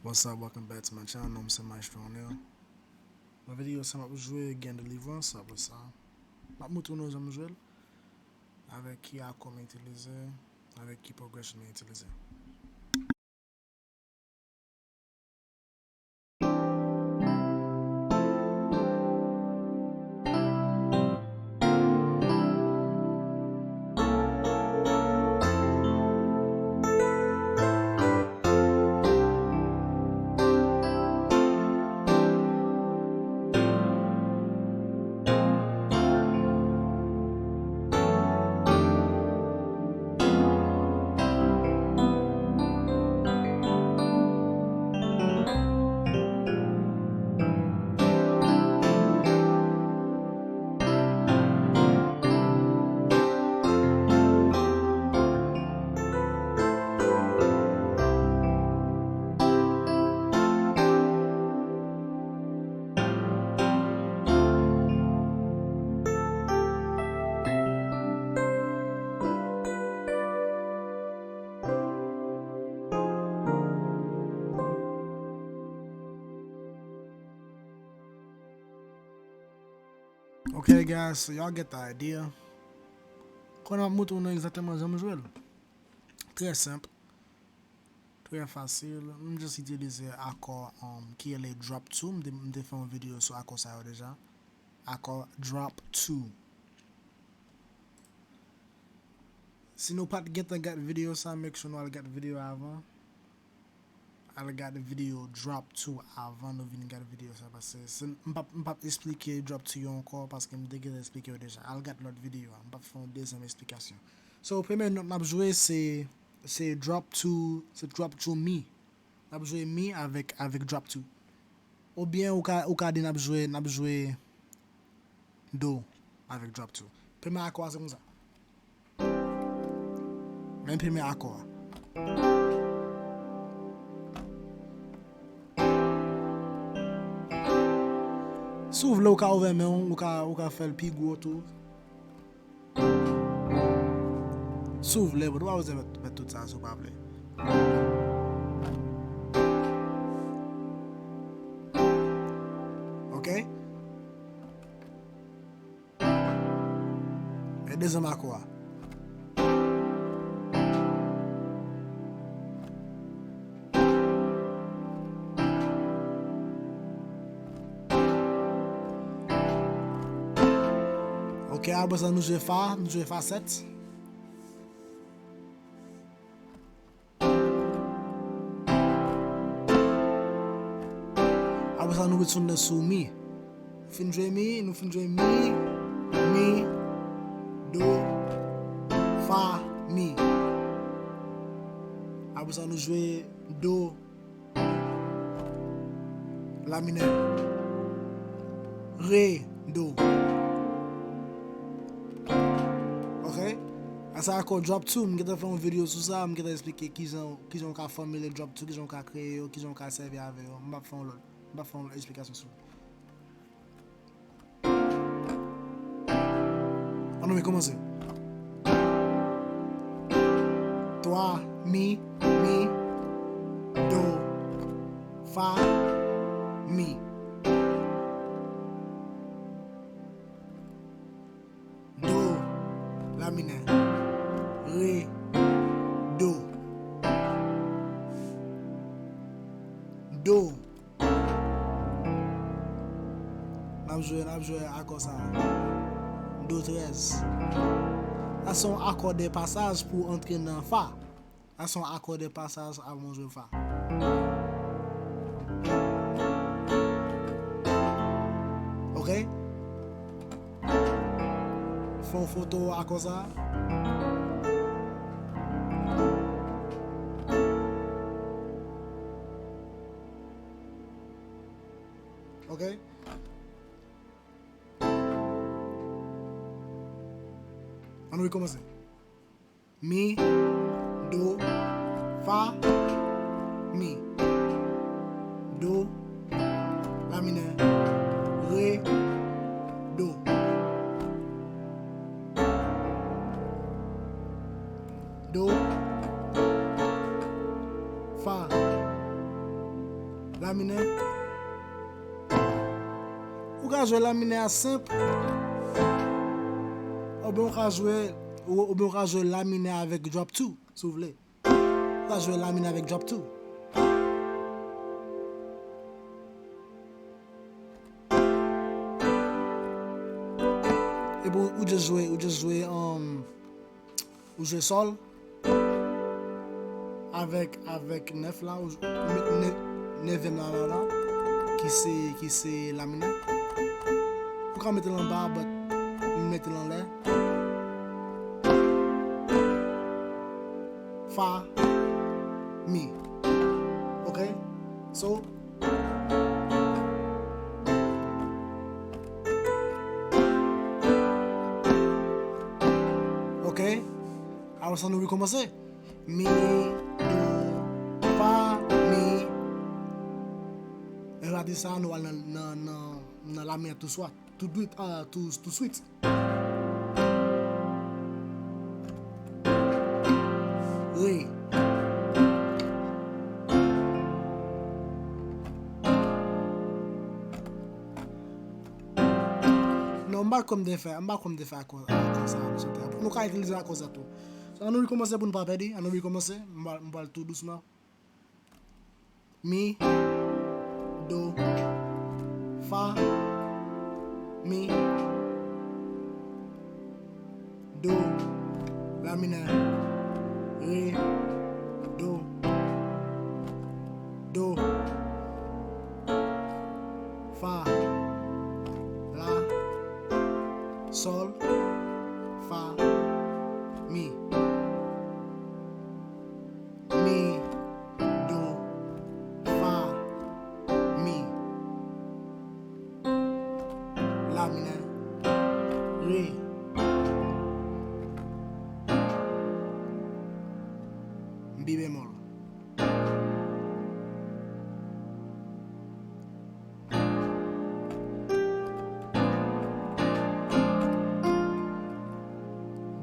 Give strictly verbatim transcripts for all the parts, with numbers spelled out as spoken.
What's up, welcome back to my channel. Non m se Maestro O'Neal. Nan videyo sa m ap jwe Gain Deliverance, apre sa m ap montre nou jan m jwe l, avèk ki akò m itilize, avèk ki progression m itilize. Ok, guys, so y'all get the idea. Kounye a m ap montre nou egzakteman jan m jwe l. Trè senp, trè fasil. M just itilize akò, um, ki rele drop two. M te, m te fè yon videyo sou akò sa yo deja. Akò drop two. Si nou pa t gentan gad videyo sa, make sure nou al gad videyo avan. Al gad videyo drop two avan nou vin gad videyo sa, paske se, m p ap, m p ap esplike drop two yo ankò, paske m te gentan esplike yo deja. Al gad lòt videyo a, m p ap fè yon dezyèm esplikasyon. So, premye nòt n ap jwe, se, se drop two, se drop two mi. N ap jwe mi avèk, avèk drop two. Oubyen ou ka, ou ka di n ap jwe, n ap jwe do avèk drop two. Premye akò a se konsa. Men premye akò a. Si w vle, ou ka ouvè men w, ou ka, ou ka fè l pi gwo tou. Si w vle, but ou pa bezwen mèt, mèt tout sa si w pa vle. Ok? E dezyèm akò a. Ok, apre sa nou jwe fa, nou jwe fa sèt. Apre sa nou retounen sou mi. Fin jwe mi, nou fin jwe mi, mi, do, fa, mi. Apre sa nou jwe do, la minè, re, do. Ok? Sa se akò drop two, m gentan fè yon videyo sou sa, m gentan esplike kijan, kijan w ka fòmile drop two, kijan w ka kreye yo, kijan w ka sèvi avè yo. M p ap fè yon lòt, m p ap fè yon lòt esplikasyon sou li. Ann nou rekòmanse. Twa, mi, mi, do, fa, mi. Do, la minè, re, do. Do. N ap jwe, n ap jwe akò sa a. Do trèz. Sa se yon akò de pasaj pou antre nan fa. Sa se yon akò de pasaj avan w jwe fa. Ok? Fè yon foto akò sa. Ok? Ann nou rekòmanse. Mi, do, fa, mi. Do, la minè, re, do. Do, fa, La minè. Ou ka jwe la minè a senp. Oubyen ou ka jwe, ou, oubyen ou ka jwe la minè avèk drop two, si w vle. Ou ka jwe la minè avèk drop two. Epi ou, ou just jwe, ou just jwe, um, ou jwe sòl. Avèk, avèk nèf la, ou, ou met nè-, nèvyèm la, la, la, ki se, ki se la minè. Ou ka mete l anba, but m mete l anlè. Fa, mi. Ok? So, ok? Apre sa, nou rekòmanse. Mi, do, fa, mi. Lè nou di sa, nou al nan, nan, nan, nan la minè tou swat, tou dwit, ah, tou, tou swit. Re. Non, m pa kwè m te fè, m pa kwè m te fè akò, akò sa a, nou sot. Nou ka itilize akò sa tou. So, ann nou rekòmanse pou n pa pèdi, ann nou rekòmanse, m pral, m pral tou dousman. Mi, do, fa, mi, do, la minè, re, do, do, fa, la, sòl, fa, mi. Mi, do, fa, mi. La minè, re, mi bemòl.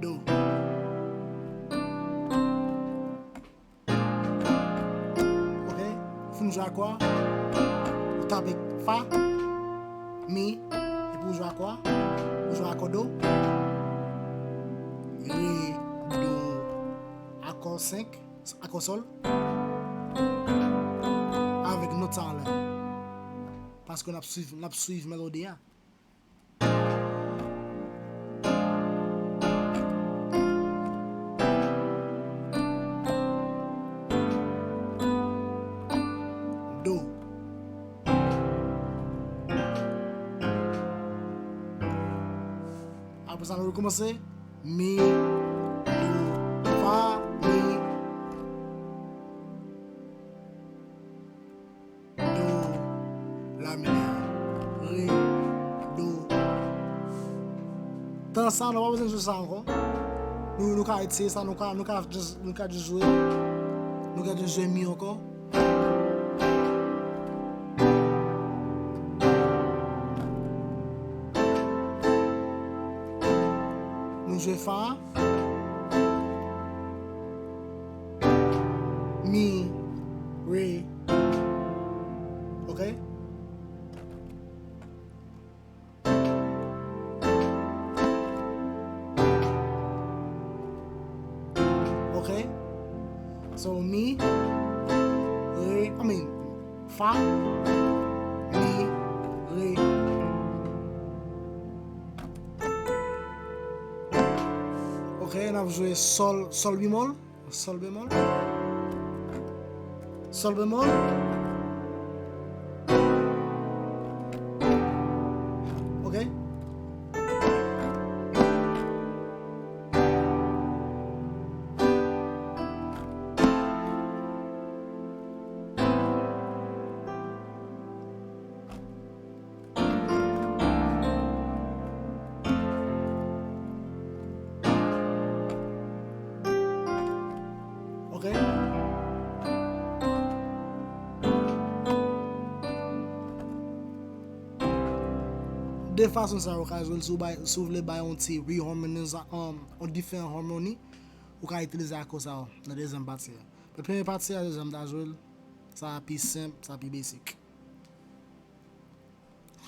Do. Ok? Fin jwe akò a, ou tape fa, mi, epi ou jwe akò a, ou jwe akò do, re, do, akò senk, akò sòl, avèk nòt sa anlè. Paske n ap swiv, n ap swiv melodi a. Do. Apre sa, nou rekòmanse. Mi, do, fa, mi. Do, la minè, re, do. Tan sa, nou pa bezwen jwe sa ankò. Nou, nou ka retire sa, nou ka, nou ka just, nou ka just jwe. Nou ka just jwe mi ankò. Nou jwe fa. Mi, re. Ok? Ok? So, mi, re, I mean, fa, mi, re. Ok, n ap jwe sòl, sòl bemòl. Sòl bemòl. Sòl bemòl. Ok. Ok. De fason sa yo ka jwe l, si w bay, si w vle bay yon ti reharmonize, um, yon diferan harmoni, ou ka itilize akò sa yo nan dezyèm pati a. Men premye pati a, deja m ta jwe l, sa pi senp, sa pi basic.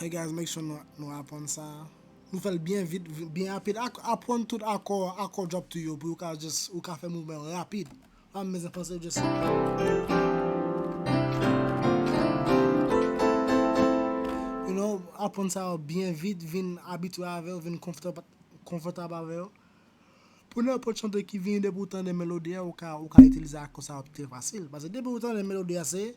Hey guys, make sure nou, nou aprann sa. Nou fè l byen vit, vi- byen rapid. Ak- Aprann tout akò, akò drop to yo pou ou ka just, ou ka fè mouvman yo rapid. Pa bezwen panse just. You know, aprann sa yo byen vit, vin abitye avè yo, vin konfòtab, konfòtab avè yo. Pou nenpòt chante ki vini, depi ou tande melodi a, ou ka, ou ka itilize akò sa yo trè fasil. Paske depi ou tande melodi a, se.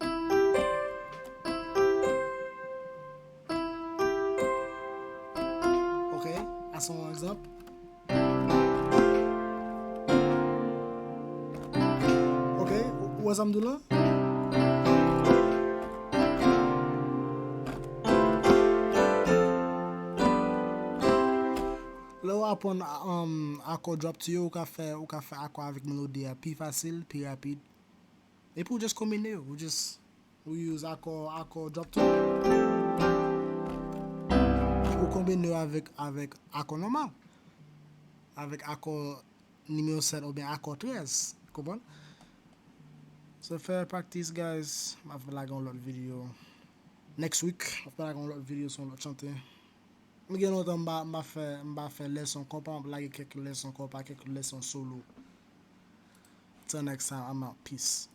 Ok, a se yon egzanp. Ok, ou wè sa m di w la? Lè w aprann um, akò drop to yo, ou ka fè, ou ka fè akò avèk melodi a pi fasil, pi rapid. Epi ou just konbine yo, ou just, ou use akò, akò drop to. Ou konbine yo avèk, avèk akò nòmal. Avèk akò nimewo sèt oubyen akò trèz. Konprann? So fè practice, guys. M ap lage yon lòt videyo. Next week, m ap lage yon lòt videyo sou yon lòt chante. M gen lontan m pa, m pa fè, m pa fè lèson konpa, m ap lage kèk lèson konpa, kèk lèson solo. Till next time, I'm out. Peace.